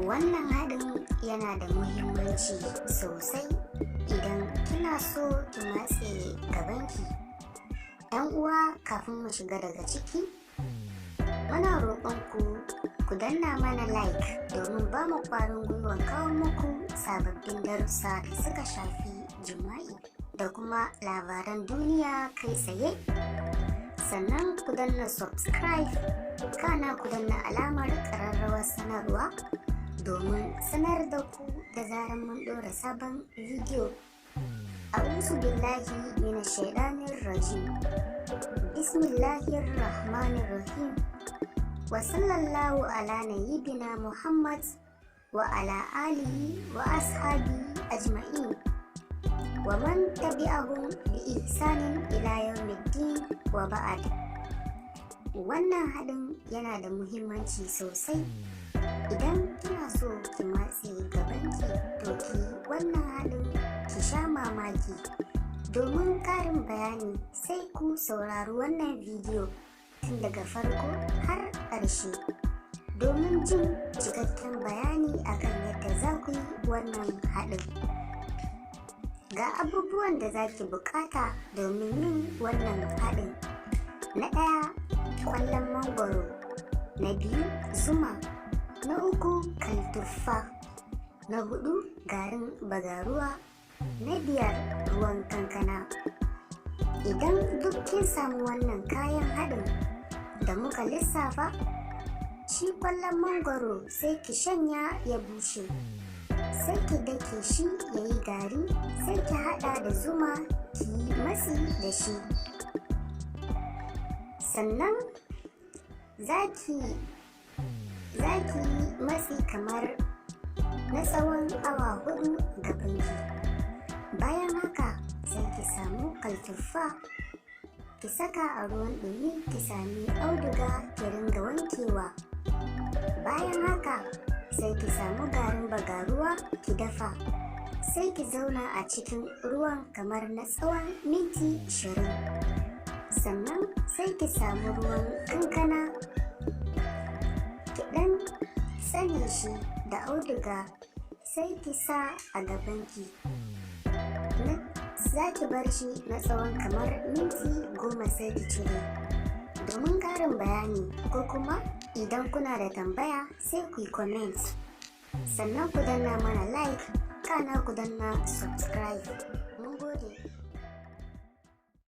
Wannan haɗin yana da muhimmanci sosai idan kina so ki matse gabanki. 'Yan uwa, kafin mu shiga daga ciki, muna roƙonku ku danna mana like domin ba mu ƙwarin gwiwan kawo muku sababbin darussa da suka shafi jima'i da kuma labaran duniya kai tsaye. Sannan ku danna subscribe, kana ku danna alamar ƙararrawar sanarwa domin sanar da ku da zarar mun ɗora sabon bidiyo. A'udhu billahi minash shaitanir rajim. Bismillahir rahmanir rahim. Wa sallallahu ala nayyidina Muhammad wa ala alihi wa ashabihi ajma'in. Wa man tabi'ahum bi ihsanin ila yawmiddin, wa ba'ad. Wannan haɗin yana da muhimmanci sosai. Idan kina so ki matse gabanki, to ki wannan haɗin, ki sha mamaki. Domin ƙarin bayani, sai ku saurari wannan bidiyo tun daga farko har ƙarshe domin jin cikakken bayani akan yadda za ku yi wannan haɗin. Ga abubuwan da za ki buƙata domin yin wannan haɗin. Na ɗaya, ƙwallon mangwaro. Na biyu, zuma. Na uku, kaltuffa. Na hudu, garin bagaruwa. Na biyar, ruwan kankana. Idan duk kin samu wannan kayan haɗin da muka lissafa, shi ƙwallon mangwaro sai ki shanya ya bushe, sai ki dake shi ya yi gari, sai ki haɗa da zuma ki yi matsi da shi. Sannan za ki yi matsi kamar na tsawon awa 4 gabanki. Bayan haka, sai ki samu kaltuffa ki saka a ruwan ɗumi, ki sami auduga ki ringa wankewa. Bayan haka, sai ki samu garin bagaruwa ki dafa, sai ki zauna a cikin ruwan kamar na tsawon minti 20. Sannan sai ki samu ruwan kankana, ki ɗan tsane shi da auduga, sai ki sa a gabanki. Za ki bar shi na tsawon kamar minti 10, sai ki cire. Domin ƙarin bayani ko kuma idan kuna da tambaya, sai ku yi comment. Sannan ku danna mana like, kana ku danna subscribe. Mun gode.